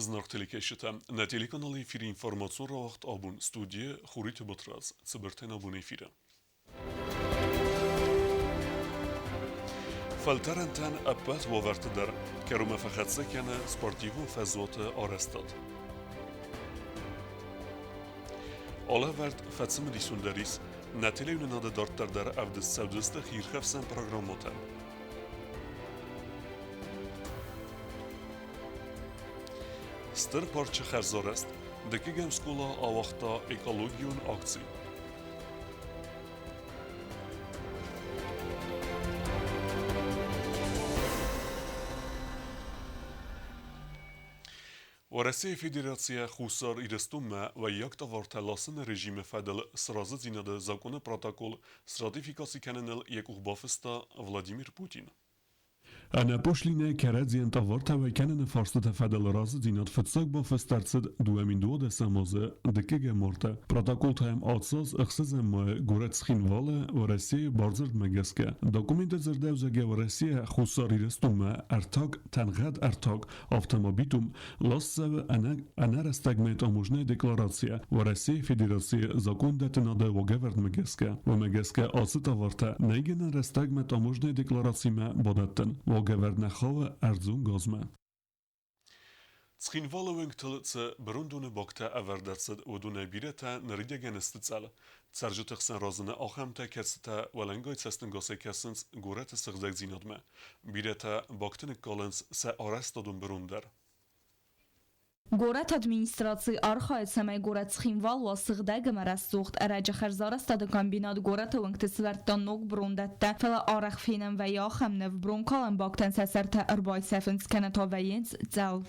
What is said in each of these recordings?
Зынаргъ телекӕсджытӕ, нӕ телеканалы эфиры информацион рауагъд абон студийы Хуриты Батрадз, цыбыртӕн абон эфиры. Фӕлтӕрӕнтӕн ӕппӕт уавӕрты дӕр кӕронмӕ фӕхӕццӕ кӕны спортивон фӕзуаты арӕзтад. Алӕвӕрд фӕцымыдисондӕр ис, нӕ телеуынынады дарддӕр дӕр ӕвдыст цӕудзысты хиирхӕфсӕн программӕтӕ. Стыр парчы хӕрзарӕзт дыккӕгӕм скъола ауагъта экологион акци. Уӕрӕсейы Федерацийӕ Хуссар Ирыстонмӕ уӕййаг товартӕ ласыны режимы фӕдыл сразыдзинады закъоны протокол сратификаци кӕныныл йӕ къух бафыста Владимир Путин. Ӕнӕпошлинӕ кӕрӕдзийӕн товартӕ уӕй кӕныны фарстыты фӕдыл разыдзинад фыццаг бафыст ӕрцыд 2012 азы дыккӕгӕм марты. Протоколтӕм ацаз ӕхсӕзӕм мӕйы горӕт Цхинвалы Уӕрӕсейы бардзырдмӕ гӕсгӕ. Документы дзырдӕвзагӕ Уӕрӕсейӕ Хуссар Ирыстонмӕ ӕртаг, тӕнгъӕд ӕртаг, автомобитум ласт цӕуы ӕнӕрӕстӕгмӕ таможнӕй декларацийӕ Уӕрӕсейы Федерацийы закондӕттынады уагӕвӕрдмӕ гӕсгӕ. Уымӕ гӕсгӕ ацы товартӕ нӕй гӕнӕн рӕстӕгмӕ таможнӕй декларацимӕ бадӕттын. Уагӕвӕрд нӕ хауы ӕрдзон газмӕ. Цхинвалы уӕнгтыл цы бырондоны бактӕ ӕвӕрд ӕрцыд, уыдонӕй бирӕтӕ ныридӕгӕн сты цъӕл. Цӕрджыты хсӕн разыны ахӕмтӕ, кӕцытӕ уӕлӕнгай цӕстӕнгасӕй кӕсынц горӕты сыгъдӕгдзинадмӕ. Бирӕтӕ бакты ныккалынц сӕ арӕзтадон бырон дӕр. Горӕты администраци архайы, цӕмӕй горӕт Цхинвал уа сыгъдӕг ӕмӕ рӕсугъд. Ӕрӕджы хӕрзарӕзтады комбинат горӕты уынгты сӕвӕрдта ног брондӕттӕ, фӕлӕ арӕх фенӕн вӕййы ахӕм ныв, бронкалӕн бактӕн сӕ сӕртӕ ӕрбайсӕфынц кӕнӕ та вӕййынц цъӕл.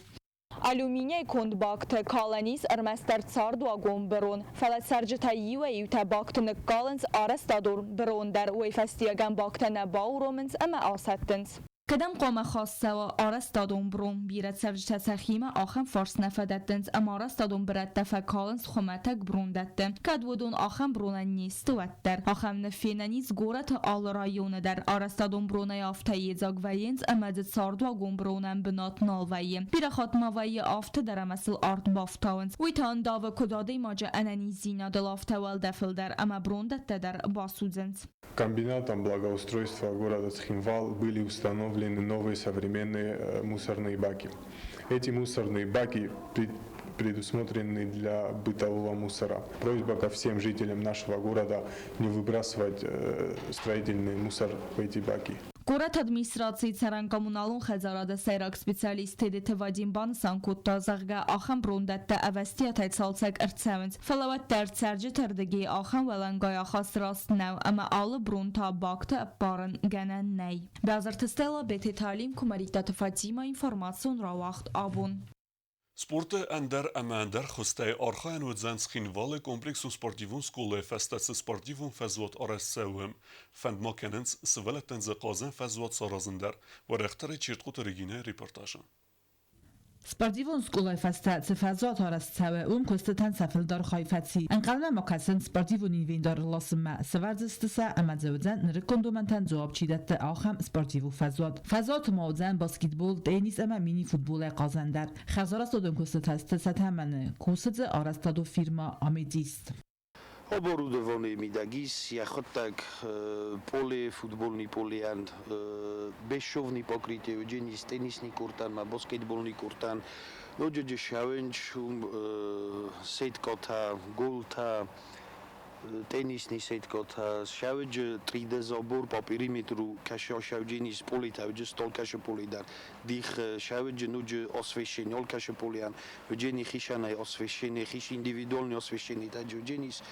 Алюминийӕй конд бактӕ калӕн ис ӕрмӕстдӕр цардуагон бырон, фӕлӕ цӕрджытӕй иуӕй-иутӕ бакты ныккалынц арӕзтадон бырон дӕр, уый фӕстиуӕгӕн бактӕ нӕ бауромынц ӕмӕ асӕттынц. Кӕдӕм хъуамӕ хаст цӕуа арӕзтадон брон? Бирӕ цӕрджытӕ сӕхимӕ ахӕм фарст нӕ фӕдӕттынц ӕмӕ арӕзтадон бырӕттӕ фӕкалынц хуымӕтӕг брондӕтты. Кӕд уыдон ахӕм бронӕн не сты, уӕддӕр. Ахӕм ныв фенӕн ис горӕты алы районы дӕр. Арӕзтадон бронӕй афтӕ йедзаг вӕййынц ӕмӕ дзы цардуагон бронӕн бынат нал вӕййы. Бирӕ хатт ма вӕййы афтӕ дӕр ӕмӕ сыл арт бафтауынц. Уый та ӕндавы куыд адӕймаджы ӕнӕниздзинадыл, афтӕ уӕлдӕфыл дӕр ӕмӕ брондӕттӕ дӕр басудзынц. Комбинатом благоустройства города Цхинвал были установлены новые современные мусорные баки. Эти мусорные баки предусмотрены для бытового мусора. Просьба ко всем жителям нашего города не выбрасывать строительный мусор в эти баки. Горӕты администрацийы цӕрӕн-коммуналон хӕдзарады сӕйраг специалист Тедеты Вадим банысан кодта, зӕгъгӕ, ахӕм брондӕттӕ ӕвӕстиатӕй цалцӕг ӕрцӕуынц, фӕлӕ уӕддӕр цӕрджыты рдыгӕй ахӕм уӕлӕнгай ахаст раст нӕу ӕмӕ алы брон та бакты ӕппарын гӕнӕн нӕй. Базарты Стелла, Бететы Алим, Куымӕридтаты Фатимӕ, информацион рауагъд абон. Спорты ӕндӕр ӕмӕ ӕндӕр хуызтӕй архайӕн уыдзӕн Цхинвалы комплексон спортивон скъолайы фӕстӕ цы спортивон фӕзуат арӕзт цӕуы. Фӕнд ма кӕнынц сывӕллӕттӕн дзы хъазӕн фӕзуат саразын дӕр. Уӕрӕхдӕрӕй Чертхъоты Регинӕйы репортажы. Спортивон скъолай фӕстӕ цы фӕзуат арӕзт цӕуы, уым куыстытӕн сӕ фылдӕр хай фӕци. Ӕнхъӕлмӕ ма кӕсынц спортивон инвентар ласынмӕ, сӕвӕрдзысты сӕ ӕмӕ дзы уыдзӕн нырыккон домӕнтӕн дзуапп чи дӕтты, ахӕм спортивон фӕзуат. Фӕзуаты ма уыдзӕн баскетбол, теннис ӕмӕ мини-футболӕй хъазӕн дӕр. Хӕрзарӕзтадон куыстытӕ сты сӕ тӕмӕны, кусы дзы арӕзтадон фирмӕ Аметист. Оборудование мидӕг ис йӕхуыдтӕг поле, футбольный полейӕн, бесшовный покрытие уыдженис теннисный кортӕн ма баскетбольный кортӕн, ноджы шауенч сеткӕтӕ, голтӕ, теннисный сеткӕтӕ, шауеджы 3D забор по периметру кӕсы шаудженис полетӕ, уыджы стол кӕсы поле дӕр, дих шауеджы ноджы освещение ол кӕсы полейӕн, Уыджени хицӕнӕй освещение, хис индивидуальный освещение та уыдженис.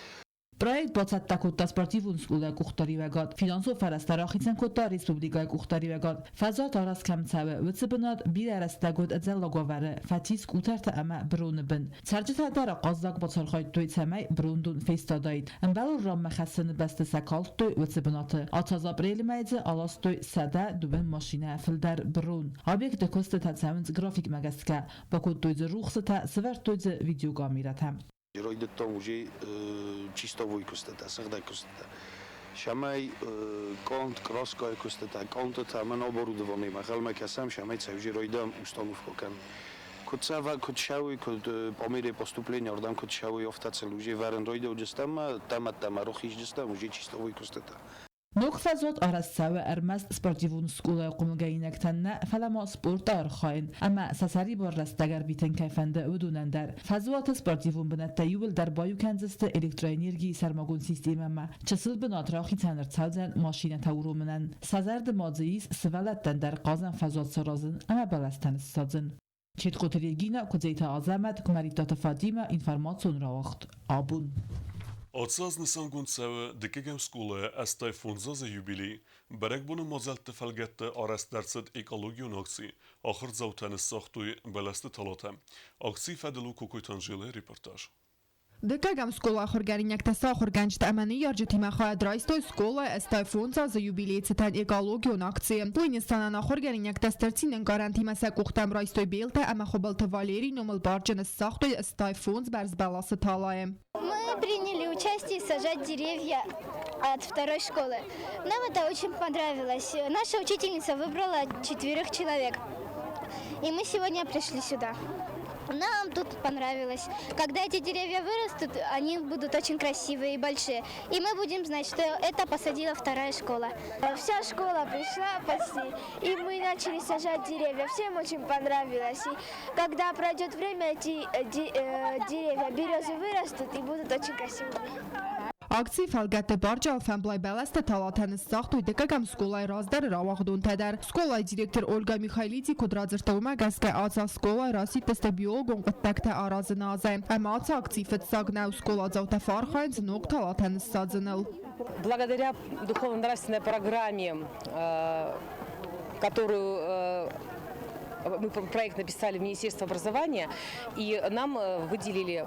Проект бацӕттӕ кодта спортивон скъолайы къухдариуӕгад, финансон фӕрӕзтӕ рахицӕн кодта республикӕйы къухдариуӕгад. Фӕзуат арӕзт кӕм цӕуы, уыцы бынат бирӕ рӕстӕг уыд ӕдзӕллаг уавӕры, фӕцис къутӕртӕ ӕмӕ быроны бын. Цӕрджытӕ дӕр ахъаззаг бацархайдтой, цӕмӕй бырондон фестадаид. Ӕмбӕлон ранмӕ хӕссыны бӕсты сӕ калдтой уыцы бынаты. Ацы апрелы мӕйы дзы аластой 102 машинӕ фылдӕр бырон. Объекты куыстытӕ цӕуынц графикмӕ гӕсгӕ. Бакодтой дзы рухсытӕ, сӕвӕрдтой дзы видеокамерӕтӕ. Райдыдтам уже чистовой куыстытӕ, сыгъдӕг куыстытӕ. Цӕмӕй конд краскӕйы куыстытӕ, къонтытӕ ӕмӕ оборудованиемӕ ӕнхъӕлмӕ кӕсӕм, цӕмӕй сӕ уже райдайӕм установкӕ кӕнын. Куыд цӕвӕг, куыд цӕуй, куыд по мере поступления ордӕм куыд цӕуй, афтӕ уже вӕрын райдӕуджыстӕм, ӕддӕмӕ рохизджыстӕм уже чистовой куыстытӕ. Ног фӕзуат арӕзт цӕуы ӕрмӕст спортивон скъолайы хъомылгӕнинӕгтӕн нӕ, фӕлӕ ма спорты архайын ӕмӕ сӕ сӕрибар рӕстӕг ӕрвитын кӕй фӕнды, уыдонӕн дӕр. Фӕзуаты спортивон бынӕттӕ иууылдӕр баиу кӕндзысты электроэнергийы сӕрмагонд системӕмӕ. Чысыл бынат рахицӕн ӕрцӕудзӕн машинӕтӕ уромынӕн. Сӕ зӕрды ма дзы ис сывӕллӕттӕн дӕр хъазӕн фӕзуат саразын ӕмӕ бӕлӕстӕ ныссадзын. Четкоты Регина, Куыдзеты Азӕмӕт, Куымӕридтаты Фатимӕ, информацион рауагъд Абон. Ацы аз нысангонд цӕуы дыккӕгӕм скъолайы 85 азы юбилей. Бӕрӕгбоны мадзӕлтты фӕлгӕтты арӕзт ӕрцыд экологион акци. Ахуырдзаутӕ ныссагътой бӕлӕсты талатӕ. Акцийы фӕдыл у Кокойты Анжелӕйы репортаж. Дыккӕгӕм скъола ахуыргӕнинӕгтӕ сӕ ахуыргӕнджытӕ ӕмӕ ныййарджытимӕ хайад райстой скъолайы 85 азы юбилейы цытӕн экологион акцийы. Уый нысанӕн ахуыргӕнинӕгтӕ стыр цинӕнкъарӕнтимӕ сӕ къухтӕм райстой белтӕ ӕмӕ Хуыбылты Валерийы номыл барджыны сцагътой 85 бӕрз бӕласы талайы. Мы приняли участие сажать деревья от второй школы. Нам это очень понравилось. Наша учительница выбрала четверых человек. И мы сегодня пришли сюда. Нам тут понравилось. Когда эти деревья вырастут, они будут очень красивые и большие. И мы будем знать, что это посадила вторая школа. Вся школа пришла почти, и мы начали сажать деревья. Всем очень понравилось. И когда пройдет время, эти деревья, березы вырастут и будут очень красивыми. Акцийы фӕлгӕтты барджы алфӕмблай бӕлӕстӕ талатӕ ныссагътой дыккӕгӕм скъолайы раздӕры рауагъдонтӕ дӕр. Скъолайы директор Ольга Михайлиди куыд радзырдта, уымӕ гӕсгӕ ацы скъолайы расидтысты биологон хъуыддӕгтӕ аразыны азӕй. Ӕмӕ ацы акци фыццаг нӕу, скъоладзаутӕ фӕархайынц ног талатӕ ныссадзыныл. Благодаря духовно-нравственной программе, которую мы проект написали в Министерство образования, и нам выделили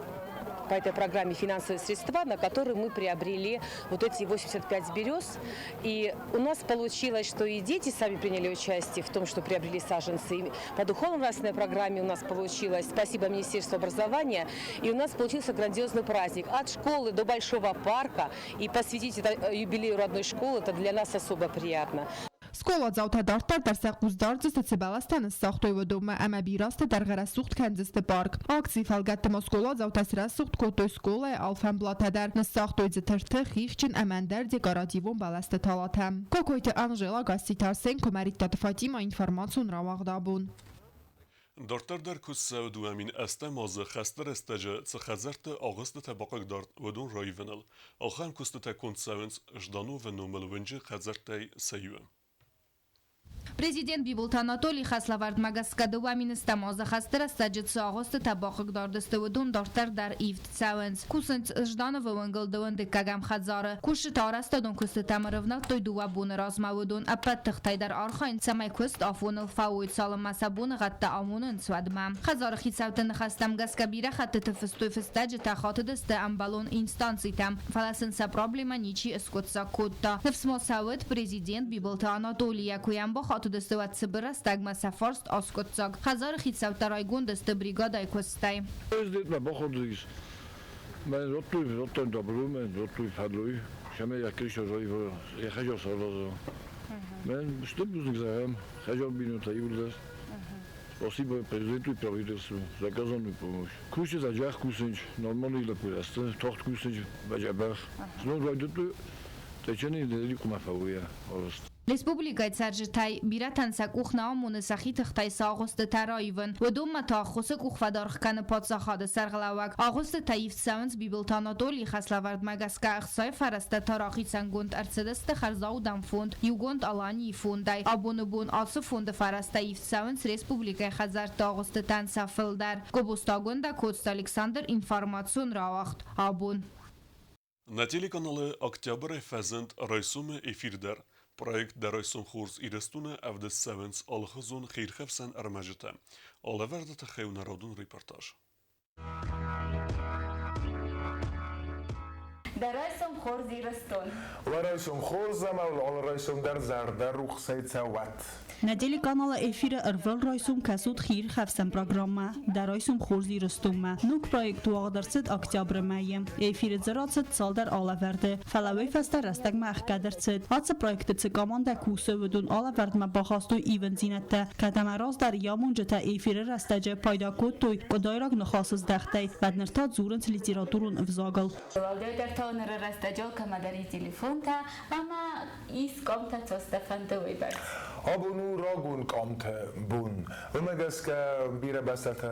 по этой программе финансовые средства, на которые мы приобрели вот эти 85 берез. И у нас получилось, что и дети сами приняли участие в том, что приобрели саженцы. И по духовно-нравственной программе у нас получилось, спасибо Министерству образования, и у нас получился грандиозный праздник. От школы до Большого парка. И посвятить это юбилею родной школы, это для нас особо приятно. Скъоладзаутӕ дарддӕр дӕр сӕ хъус дардзысты цы бӕлӕстӕ ныссагътой, уыдонмӕ ӕмӕ бирӕсты дӕргъы рӕсугъд кӕндзысты парк. Акцийы фӕлгӕтты ма скъоладзаутӕ срӕсугъд кодтой скъолайы алфӕмблатӕ дӕр, ныссагътой дзы тырты, хихджын ӕмӕ ӕндӕр декоративон бӕлӕсты талатӕ. Кокойты Анжела, Гасситы Арсен, Куымӕридтаты Фатимӕ, информацион рауагъд абон. Дарддӕр дӕр куыд цӕуы 2008 азы хӕсты рӕстӕджы цы хӕдзӕртты агъуыстытӕ бахъыгдард, уыдон раивыныл. Ахӕм куыстытӕ конд цӕуынц Ждановы номыл уынджы хӕдзӕрттӕй сӕ иуы. Президент Бибылты Анатолий хӕслӕвӕрдмӕ гӕсгӕ 2008 азы хӕсты рӕстӕджы цы агъуыстытӕ бахъыгдард сты, уыдон дарддӕр дӕр ивд цӕуынц. Кусынц Ждановы уынгыл дыууын дыккӕгӕм хӕдзары. Кусджытӕ арӕзтадон куыстытӕм ӕрӕвнӕлдтой дыууӕ боны размӕ. Уыдон ӕппӕт тыхтӕй дӕр архайынц, цӕмӕй куыст афоныл фӕуой, цалынмӕ сӕ боныгъӕдтӕ амонынц, уӕдмӕ. Хӕдзары хицӕутты ныхӕстӕм гӕсгӕ бирӕ хӕттыты фыстой фыстӕджытӕ, хатыдысты ӕмбӕлон инстанцитӕм, фӕлӕ сын сӕ проблемӕ ничи скъуыддзаг кодта. Ныфс ма сӕ уыд, президент Бибылты Анатолийӕ куы йӕм бахатыдысты, уӕд цыбыр рӕстӕгмӕ сӕ фарст аскъуыддзаг. Хӕдзары хицӕуттӕ райгонд сты бригадӕйы куыстӕй. Президентмӕ бахатыдис мӕн радтой, радтой добро, мӕн радтой фӕллой, цӕмӕй йӕ хӕдзар сараза. Мӕн стыр бузныг зӕгъӕм, хӕдзар бинонтӕ иууылдӕр. Спасибо президенту и правительству за оказанную помощь. Кусджытӕ зӕхх кусынц, нормальный лӕппу тагъд кусынц бӕджӕбӕх. Знон райдыдтой Тӕчӕны къуымӕ фӕуйа арӕзт. Республикӕйы цӕрджытӕй бирӕтӕн сӕ къух нӕ амоны сӕхи тыхтӕй сӕ агъуыстытӕ раивын. Уыдонмӕ та ӕххуысы къух фӕдаргъ кӕны паддзахады сӕргълӕууӕг. Агъуыстытӕ ивд цӕуынц Бибылты Анатолийы хӕслӕвӕрдмӕ гӕсгӕ ӕхцайы фӕрӕзтӕ та рахицӕнгонд ӕрцыдысты хӕрзаудӕн фонд Иугонд Аланийы фондӕй. Абоны бон ацы фонды фӕрӕзтӕ ивд цӕуынц республикӕйы хӕдзӕртты агъуыстытӕн сӕ фылдӕр. Гобозты Агуындӕ, Коцты Александр, информацион рауагъд Абон. На телеканалы «Октябрь» фӕзынд райсомы эфир дӕр. Проект «Дӕ райсом хорз Ирыстоны» ӕвдыст цӕуынц алыхуызон хиирхӕфсӕн ӕрмӕджытӕ. Алӕвӕрды тыххӕй у народон репортаж. Дӕ райсом хорз, Ирыстон! Уӕ райсом хорз ӕмӕ уыл алы райсом дӕр зӕрдӕрухсӕй цӕуӕт! Нӕ телеканалы эфиры ӕрвылрайсом кӕсут хиирхӕфсӕн программӕ Дӕ райсом хорз Ирыстонмӕ. Ног проект уагъд ӕрцыд октябры мӕйы. Эфиры дзы рацыд цалдӕр алӕвӕрды, фӕлӕ уый фӕстӕ рӕстӕгмӕ ӕхгӕд ӕрцыд. Ацы проекты цы командӕ кусы, уыдон алӕвӕрдмӕ бахастой ивындзинӕдтӕ, кӕд ӕмӕ раздӕр йӕ амонджытӕ эфиры рӕстӕджы пайда кодтой къуыдайраг ныхасы здӕхтӕй, уӕд ныр та дзурынц литературон ӕвзагыл. Уӕлдайдӕр та ныры рӕстӕджы кӕмӕдӕр и телефонтӕ ӕмӕ ис къамтӕ цастӕ фӕнды уыйбӕрц. Абон у рагон къамты бон. Уымӕ гӕсгӕ бирӕ бӕстӕты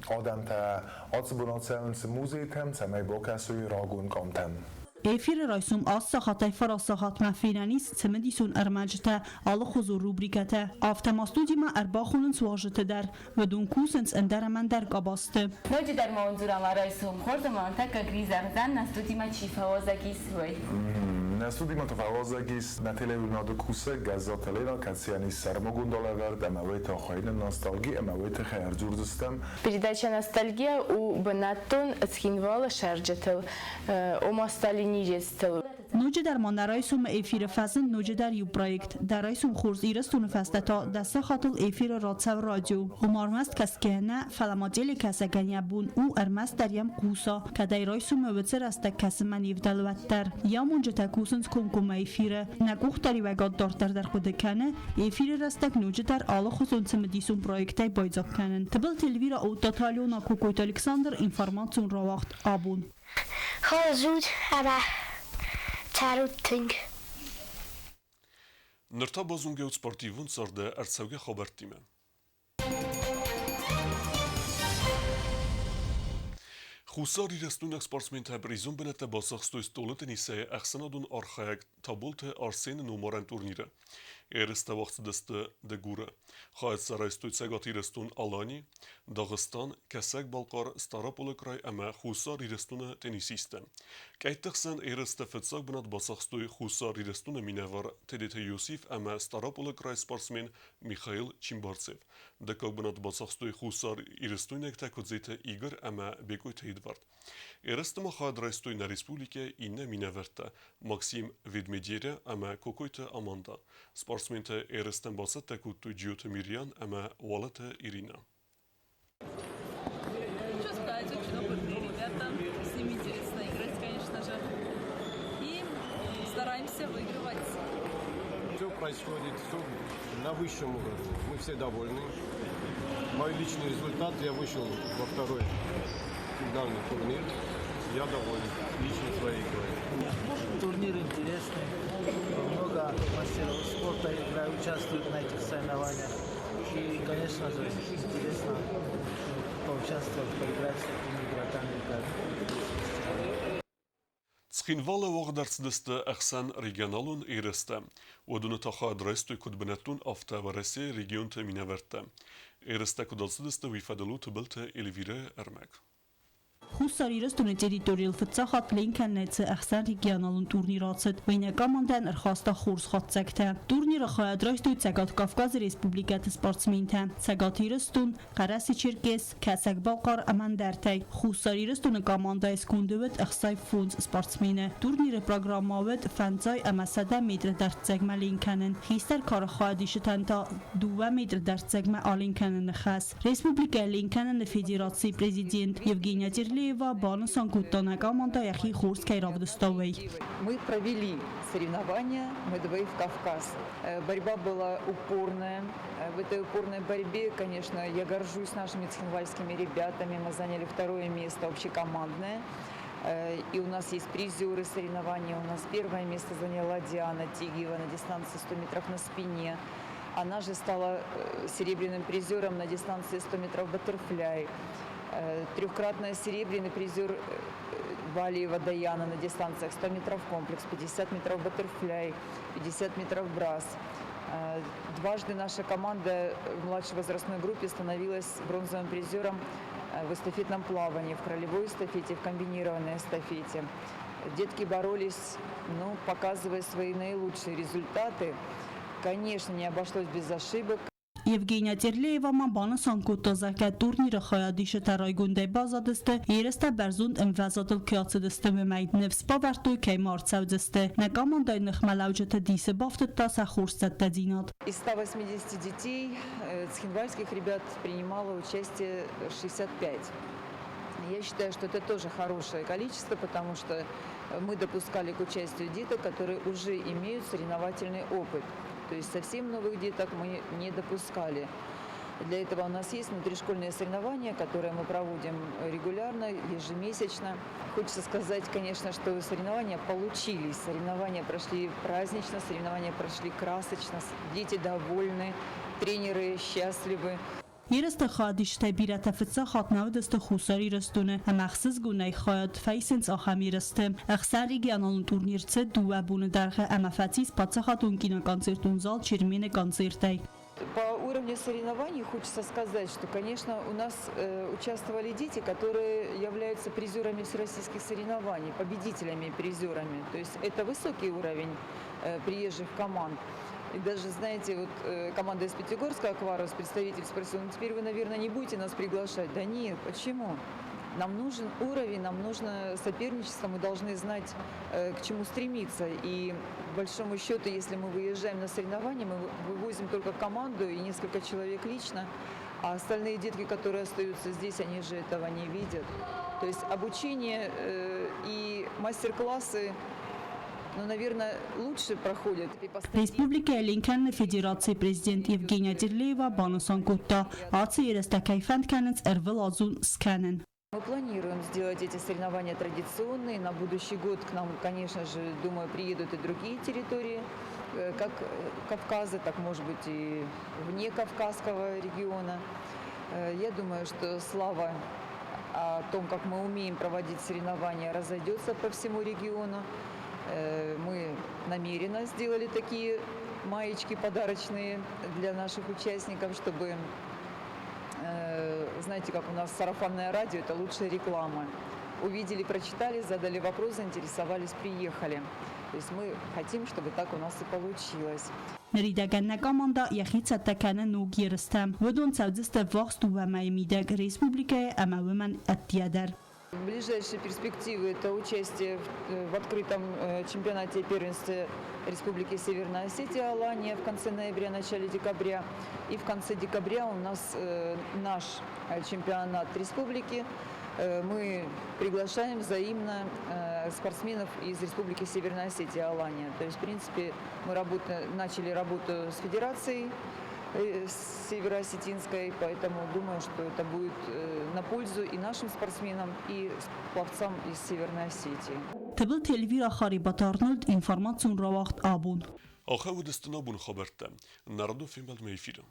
адӕмтӕ ацы бон ацӕуынц музейтӕм, цӕмӕй бакӕсой рагон къамтӕм. Эфиры райсом аст сахатӕй фараст сахатмӕ фенӕн ис цымыдисон ӕрмӕджытӕ, алыхуызон рубрикӕтӕ. Афтӕ ма студимӕ ӕрбахонынц уазджыты дӕр. Уыдон кусынц ӕндӕр ӕмӕ ӕндӕр къабӕзты. Ноджыдӕр ма уын дзурӕм райсом хорз ӕмӕ ныртӕккӕ Гризӕгъдзӕн нӕ студимӕ чи фӕуазӕг ис, уый. Нӕ студимӕ та фӕуазӕг ис нӕ телеуынады кусӕг Гӕззаты Лена, кӕцыйӕн ис сӕрмагонд алӕвӕрд ӕмӕ уый та хуыйны ностальги ӕмӕ уый тыххӕй ӕрдзурдзыстӕм. Передача «Ностальгия» у бынӕттон Цхинвалы сӕрджытыл, ома сталинизецтыл. Ноджыдӕр ма нӕ райсомы эфиры фӕзынд ноджыдӕр иу проект. Дӕ райсом хорз Ирыстоны фӕстӕ та дӕ сахатыл эфиры рацӕуы радио. Ома ӕрмӕст кӕсгӕ нӕ, фӕлӕ ма телекӕсӕгӕн йӕ бон у ӕрмӕстдӕр йӕм хъуса, кӕд ӕй райсомы уыцы рӕстӕг кӕсынмӕ не вдӕлы, уӕддӕр. Йӕ амонджытӕ кусынц комкоммӕ эфиры. Нӕ къухдариуӕгад дарддӕр дӕр хъуыды кӕны, эфиры рӕстӕг ноджыдӕр алыхуызон цымыдисон проекттӕй байдзаг кӕнын. Тыбылты Эльвира, Отто Алена, Кокойты Александр, информацион рауагъд абон. Хорз ут ӕмӕ цӕрут тынг. Ныр та базонгӕ ут спортивон царды ӕрцӕугӕ хабӕрттимӕ. Хуссар Ирыстойнаг спортсментӕ призон бынӕттӕ бацахстой стъолы теннисӕй ӕхсӕнадон архайӕг Таболты Арсены номарӕн турниры. Ерыстӕ уагъд цыдысты Дыгуры. Хайад сӕ райстой Цӕгат Ирыстон Алани, Дагъыстан, Кӕсӕг-Балхъар, Стъараполы край ӕмӕ Хуссар Ирыстоны теннисисттӕ. Къӕйтты хсӕн ерысты фыццаг бынат бацахстой Хуссар Ирыстоны минӕвар Тедеты Иосиф ӕмӕ Стъараполы крайы спортсмен Михаил Чимбарцев. Дыккаг бынат бацахстой Хуссар Ирыстойнӕгтӕ Куыдзеты Игорь ӕмӕ Бекъойты Эдвард. Ерысты ма хайад райстой нӕ республикӕйы иннӕ минӕвӕрттӕ Максим Ведмедеря ӕмӕ Кокойты Аманда. Спортсментӕ ерыстӕм бацӕттӕ кодтой Джиоты Мирьян ӕмӕ Уалыты Иринӕ. Что сказать, очень опытные ребята, с ними интересно играть, конечно же. И стараемся выигрывать. Все происходит все на высшем уровне. Мы все довольны. Мой личный результат, я вышел во второй финальный турнир. Я доволен лично своей игрой. Турнир интересный. Много мастеров спорта играют, участвуют на этих соревнованиях. И, конечно же, интересно поучаствовать, поиграть с такими игроками, как Цхинвалы уагъд ӕрцыдысты ӕхсӕн регионалон ерыстӕ. Уыдоны та хайад райстой куыд бынӕттон, афтӕ Уӕрӕсейы регионты минӕвӕрттӕ. Ерыстӕ куыд ацыдысты, уый фӕдыл у Тыбылты Эльвирӕйы ӕрмӕг. Хуссар Ирыстоны территорийыл фыццаг хатт ленкӕнӕцы ӕхсӕн регионалон турнир ацыд. Уый командӕйӕн ӕрхаста хорз хатдзӕгтӕ. Турниры хайад райстой Цӕгат Кавказы республикӕты спортсментӕ, Цӕгат Ирыстон, Хъӕрӕсе-Черкес, Кӕсӕг-Балхъар ӕмӕ ӕндӕртӕй. Хуссар Ирыстоны командӕйы сконды уыд 65 спортсмены. Турниры программӕ уыд фӕндзай ӕмӕ 100 метры дӕрддзӕгмӕ ленк кӕнын. Хистӕр кары хайадисджытӕн та 2 метры дӕрддзӕгмӕ аленк кӕныны хӕс. Республикӕйы ленк кӕныны федерацийы президент Евгения Терлеева банысан кодта, нӕ командӕ йӕхи хорз кӕй равдыста, уый. Мы провели соревнования Медвей в Кавказ. Борьба была упорная. В этой упорной борьбе, конечно, я горжусь нашими цхинвальскими ребятами. Мы заняли второе место общекомандное. И у нас есть призеры соревнований. У нас первое место заняла Диана Тигиева на дистанции 100 метров на спине. Она же стала серебряным призером на дистанции 100 метров баттерфляй. Трехкратная серебряный призер Валиева Даяна на дистанциях 100 метров комплекс, 50 метров баттерфляй, 50 метров брасс. Дважды наша команда в младшей возрастной группе становилась бронзовым призером в эстафетном плавании, в кролевой эстафете, в комбинированной эстафете. Детки боролись, ну, показывая свои наилучшие результаты. Конечно, не обошлось без ошибок. Евгения Терлеева ма банысан кодта, зӕгъгӕ, турниры хайадисджытӕ райгондӕй баззадысты, ерыстӕ бӕрзонд ӕмвӕзадыл кӕй ацыдысты, уымӕй. Ныфс бавӕрдтой, кӕй ма ӕрцӕудзысты. Нӕ командӕйы ныхмӕлӕуджыты дисы бафтыдта сӕ хорз цӕттӕдзинад. Из 180 детей цхинвальских ребят принимало участие 65. Я считаю, что это тоже хорошее количество, потому что мы допускали к участию деток, которые уже имеют соревновательный опыт. То есть совсем новых деток мы не допускали. Для этого у нас есть внутришкольные соревнования, которые мы проводим регулярно, ежемесячно. Хочется сказать, конечно, что соревнования получились. Соревнования прошли празднично, соревнования прошли красочно, дети довольны, тренеры счастливы. Ерысты хайадисджытӕй бирӕтӕ фыццаг хатт нӕ уыдысты Хуссар Ирыстоны ӕмӕ ӕхсызгонӕй хайад фӕисынц ахӕм ерысты. Ӕхсӕн регионалон турнир цыд дыууӕ боны дӕргъы ӕмӕ фӕцис паддзахадон киноконцертон зал Чермен-ы концертӕй. По уровню соревнований хочется сказать, что, конечно, у нас участвовали дети, которые являются призерами всероссийских соревнований, победителями и призерами. То есть это высокий уровень приезжих команд. И даже, знаете, вот команда из Пятигорска, Акварус, представитель спросил, ну теперь вы, наверное, не будете нас приглашать. Да нет, почему? Нам нужен уровень, нам нужно соперничество, мы должны знать, к чему стремиться. И, по большому счету, если мы выезжаем на соревнования, мы вывозим только команду и несколько человек лично, а остальные детки, которые остаются здесь, они же этого не видят. То есть обучение и мастер-классы, ну, наверное, лучше проходят. Республикӕйы Ленкӕны Федерацийы президент Евгения Терлеева банысан кодта, ацы ерыстӕ кӕй фӕнд кӕнынц ӕрвылазон скӕнын. Мы планируем сделать эти соревнования традиционные. На будущий год к нам, конечно же, думаю, приедут и другие территории, как Кавказа, так, может быть, и вне Кавказского региона. Я думаю, что слава о том, как мы умеем проводить соревнования, разойдется по всему региону. Мы намеренно сделали такие маечки подарочные для наших участников, чтобы, знаете, как у нас сарафанное радио – это лучшая реклама. Увидели, прочитали, задали вопрос, заинтересовались, приехали. То есть мы хотим, чтобы так у нас и получилось. Ныридӕгӕн нӕ командӕ йӕхи цӕттӕ кӕны ног ерыстӕм. Уыдон цӕудзысты ӕввахс дыууӕ мӕйы мидӕг республикӕйы ӕмӕ уымӕн ӕддейӕ дӕр. Ближайшие перспективы – это участие в открытом чемпионате первенства Республики Северная Осетия Алания в конце ноября, начале декабря. И в конце декабря у нас наш чемпионат республики. Мы приглашаем взаимно спортсменов из Республики Северная Осетия Алания. То есть, в принципе, мы начали работу с федерацией Североосетинской, поэтому думаю, что это будет на пользу и нашим спортсменам, и пловцам из Северной Осетии. Тыбылты Эльвира, Харибаты Арнольд, информацион рауагъд Абон. Ахӕм уыдысты нӕ абоны хабӕрттӕ. Нӕ радон фембӕлдмӕ эфиры.